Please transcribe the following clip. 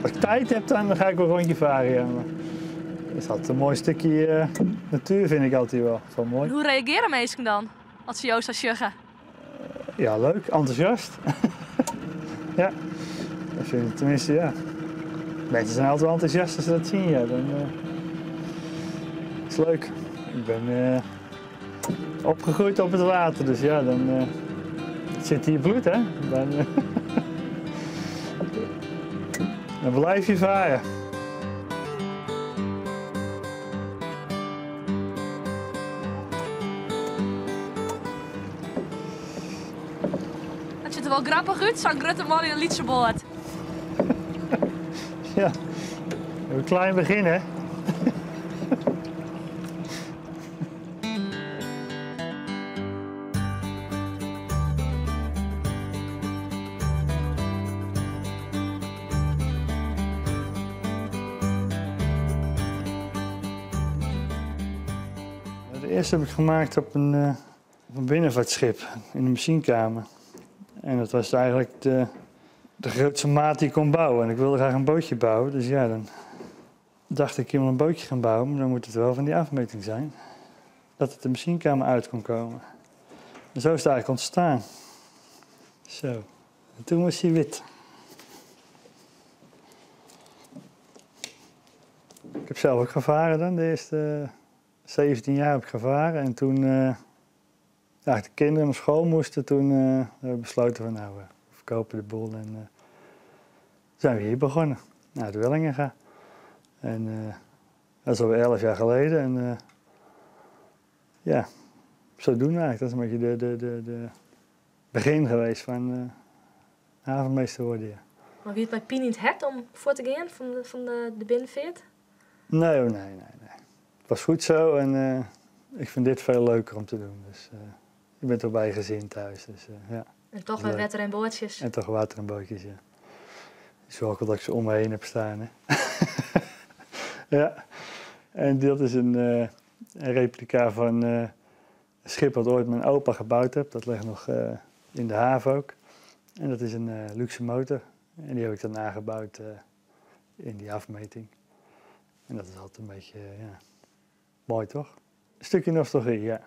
As ik tijd heb, dan ga ik wel een rondje varen. Ja. Maar het is altijd een mooi stukje natuur, vind ik altijd wel. Dat is wel mooi. En hoe reagearje minsken dan as se jo sa sjogge? Ja, leuk, enthousiast. Ja, dat vind ik tenminste, ja. Mensen zijn altijd wel enthousiast als ze dat zien, ja. Dan is het leuk. Ik ben opgegroeid op het water, dus ja, dan het zit in je bloed, hè. Dan blijf je varen. Het ziet er wel grappig uit, zo'n grote man in een lytse boat. Ja, een klein begin, hè. De eerste heb ik gemaakt op een binnenvaartschip in de machinekamer. En dat was eigenlijk de grootste maat die ik kon bouwen. En ik wilde graag een bootje bouwen, dus ja, dan dacht ik, ik wil een bootje gaan bouwen, maar dan moet het wel van die afmeting zijn. Dat het de machinekamer uit kon komen. En zo is het eigenlijk ontstaan. Zo, en toen was hij wit. Ik heb zelf ook gevaren dan, de eerste 17 jaar heb ik gevaren. En toen de kinderen naar school moesten, toen hebben we besloten van nou, we verkopen de boel en zijn we hier begonnen, naar de Wellingenga. En dat is alweer 11 jaar geleden en ja, zo doen we eigenlijk. Dat is een beetje de begin geweest van havenmeester worden. Ja. Maar wie het by pine yn it hert om fuort te gean fan de binnenfeart? Nee, oh, nee, nee, nee. Het was goed zo en ik vind dit veel leuker om te doen. Dus je bent toch bij gezin thuis. Dus ja. En toch weer Leuk. wetter en bootjes. En toch water en bootjes, ja. Ik zorg wel dat ik ze om me heen heb staan, hè. Ja. En dat is een replica van een schip dat ooit mijn opa gebouwd heeft. Dat ligt nog in de haven ook. En dat is een luxe motor. En die heb ik dan nagebouwd in die afmeting. En dat is altijd een beetje, ja, mooi toch? Een stukje nostalgie, ja.